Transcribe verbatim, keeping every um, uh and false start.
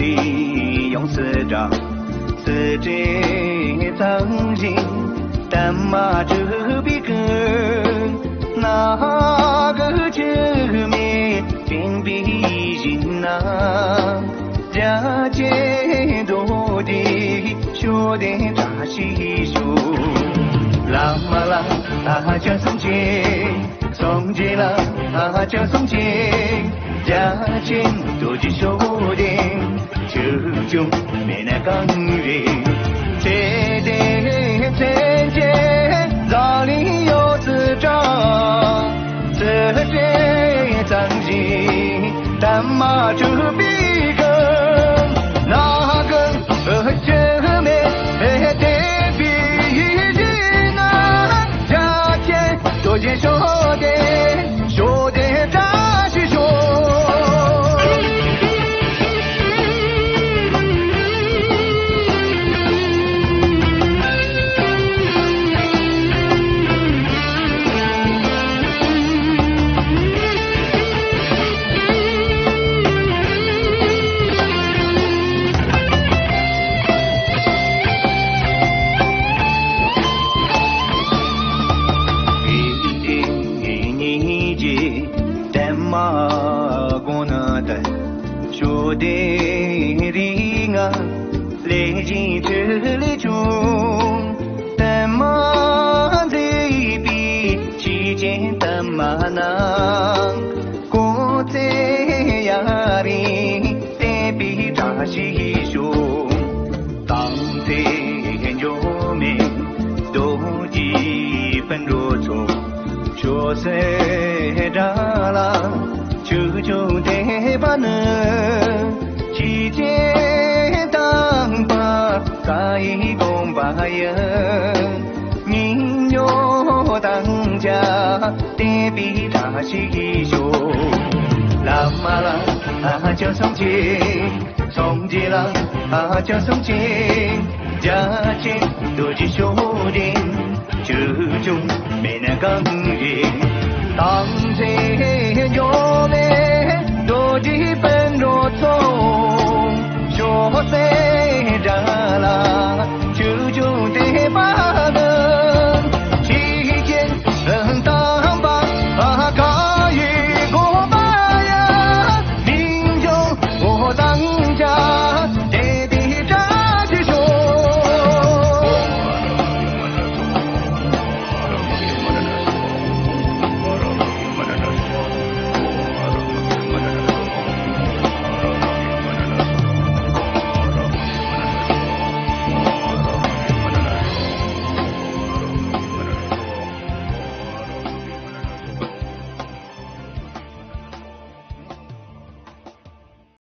ཡོངས་སུ་གྲགས། སྲིད་པའི་མཚན་ཉིད་དམ་མ་གྲུབ་པའི་སྐུ། ནག་གི་ཆུ་མིག་སྤྲིན་པའི་བཞིན་ན། རྒྱ་ཆེན་རྡོ་རྗེ་ཤོད་དེ་བཀྲ་ཤིས་ཤོག་བླ་མ་ལ་ལྷ་བཅས་སེམས་ཅན། སངས་རྒྱས་ལ་ལྷ་བཅས་སེམས་ཅན། རྒྱ་ཆེན་རྡོ་རྗེ་ཤོད་དེ་ཆོས་སྐྱོང་མེད་ན་གང་རེད། ཚེ་འདས་སེམས་ཅན་འཛམ་གླིང་ཡོངས་སུ་གྲགས། སྲིད་པའི་མཚན་ཉིད་དམ་མ་གྲུབ་པའི་སྐུ། ནག་གི་ཆུ་མིག་སྤྲིན་པའི་བཞིན་ན། རྒྱ་ཆེན་རྡོ་རྗེ་ཤོད་དེ་ཤོད་དེ་བཀྲ་ཤིས་ཤོག་ཉིད་ཀྱི་དེ་མ་དགོངས་ན་ད། ཤོད་དེ་རིག་ང་ལས་བཞིན་ཐོས་ལས་བྱུང་། དམ་མ་མཛད་པའི་ཆོས་ཅན་དམ་མ་རྣམས། སྐུ་ཚེ་ཡུན་རིང་བརྟན་པའི་བཀྲ་ཤིས་ཤོག་དང་ཚེ་འགྱུར་མེད་རྡོ་རྗེ་སྤུན་གྲོགས་ཚོགས། ཆོས་སྲིད་དགྲ་ལ་ཆོས་སྐྱོང་བསྟེན་པ་ནི། ཆོས་ཅན་དམ་པ་བཀའ་ཡི་དགོངས་པ་ཡིན། ཉིན་ཡོད་དང་བཅས་བརྟན་པའི་བཀྲ་ཤིས་ཤོག་བླ་མ་ལ་ལྷ་བཅས་སེམས་ཅན། སངས་རྒྱས་ལ་ལྷ་བཅས་སེམས་ཅན། རྒྱ་ཆེན་རྡོ་རྗེ་ཤོད་དེ་ཆོས་སྐྱོང་མེད་ན་གང་རེད། དམ་ཚིག་འགྱུར་